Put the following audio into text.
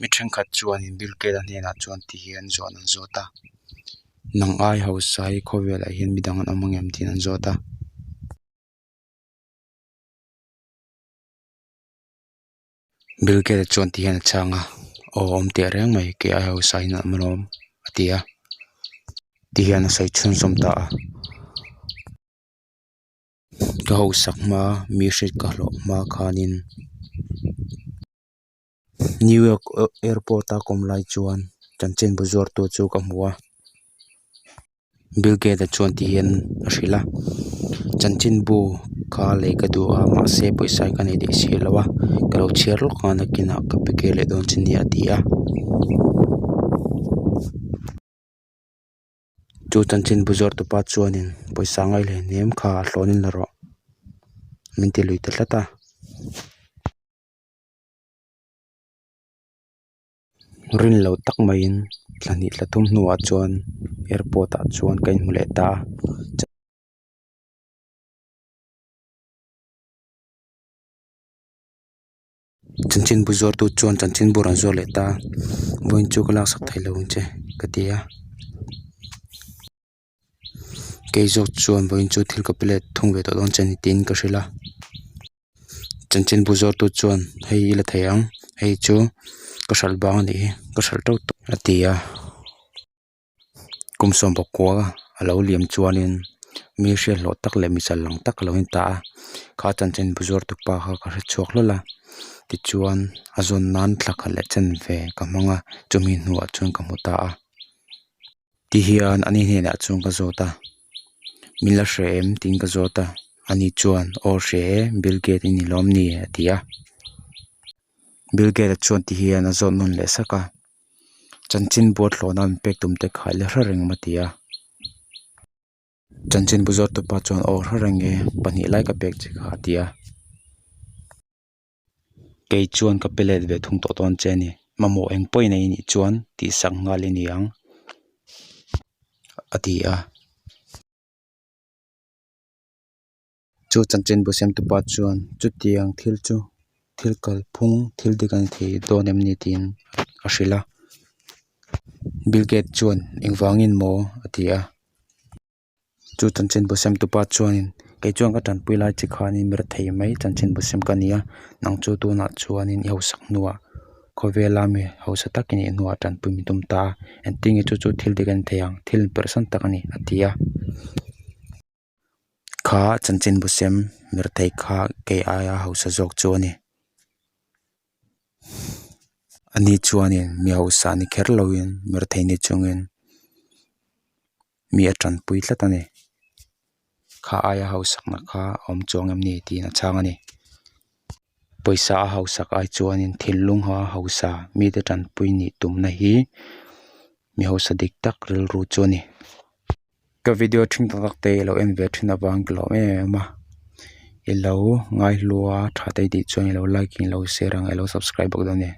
Mi thenkhat chuanin Bill Gates-a hnenah chuan ti hian zawhna an zawt a, Nang ai hausa hi khawvelah hian midang an awm angem tiin an zawt a. Bill Gates-a chuan ti hian a chhang a, Aw awm teh reng mai kei ai hausa in an awm alawm a ti a, ti hian a sawi chhunzawm ta a. Ka hausak hma mi hriat ka hlawh hma khanin New York airport a kawm lai chuan chanchinbu zuartu chu ka hmu a Bill Gates a chuan ti hian a hrilh a chanchinbu kha lei ka duh a mahse pawisa ka nei daih si lo a ka lo chhiar lawk ang a nakinah ka pe kir leh dawn che nia a ti a. Chu chanchinbu zuartu pa chuanin pawisa ngai hle hnem kha a hlawnin la rawh min ti lui ta tlat a. Rin lo tak maiin thla hnih thla thum hnuah chuan airport ah chuan ka inhmu leh ta a. Chanchinbu zuartu chuan chanchinbu rawn zuar leh ta a, vawiin chu ka laksak thei lo ang che ka ti a. Kei zawk chuan vawiin chu thil ka pe let thung ve tawh dawn che a ni tiin ka hrilh a. Chanchinbu zuartu chuan hei i la thei ang hei chu ka hralh bang a nih hi ka hralh teuh tawh a ti a. Kum sawm pakua a lo liam chuanin mi hriat hlawh tak leh mi chal lang tak a lo in ta a kha chanchinbu zuartu pa kha ka hre chhuak hlawl a tichuan a zawn nan thla khat leh chen ve ka hmang a chumi hnuah chuan ka hmu ta a. Ti hian ani hnenah chuan ka zawt a min la hre em tiin ka zawt a ani chuan aw hre e Bill Gates i ni lawm ni a ti a Bill Gates a chuan ti hian a zawt nawn leh sak a chanchinbu a thlawhna an pek tum te kha i la hre reng em a ti a chanchinbu zawt tu pa chuan aw hre reng e pahnih lai ka pek che kha a ti a. Kei chuan ka pe let ve thung tawh dawn che a ni. Mamawh eng pawh i nei nih chuan tihsak nghal i ni ang a ti a. Chu chanchinbu siamtupa chuan chutiang thil chu thil kalphung thil dik a ni thei dawn em ni tiin a hrilh a. Bill Gates chuan engvangin maw a ti a. Chu chanchinbu siamtupa chuanin kei chuan ka tanpui lai che khanin mi rethei mai chanchinbu siam ka ni a nang chu tunah chuanin i hausak hnuah khawvela mi hausa tak i nih hnuah tanpui min tum ta a engtin nge chu chu thil dik a ni thei ang thil inperhsan tak a ni a ti a kha chanchinbu siam mi rethei kha kei aia hausa zawk chu a ni. Ani chuanin mi hausa ni kher loin mi rethei ni chungin mi a tanpui tlat a ni. Kha aia hausakna kha a awm chuang em ni tiin a chhang a ni. Pawisa a hausak ai chuanin thinlung a hausa mite tanpui nih tumna hi mi hausa dik tak rilru chu a ni. Ka video thin tak tak te i lo en ve thin avang ka lawm em em a i lo ngaihlu a tha te i tih chuan i lo like in i lo share ang a i lo subscribe bawk dawn a ni.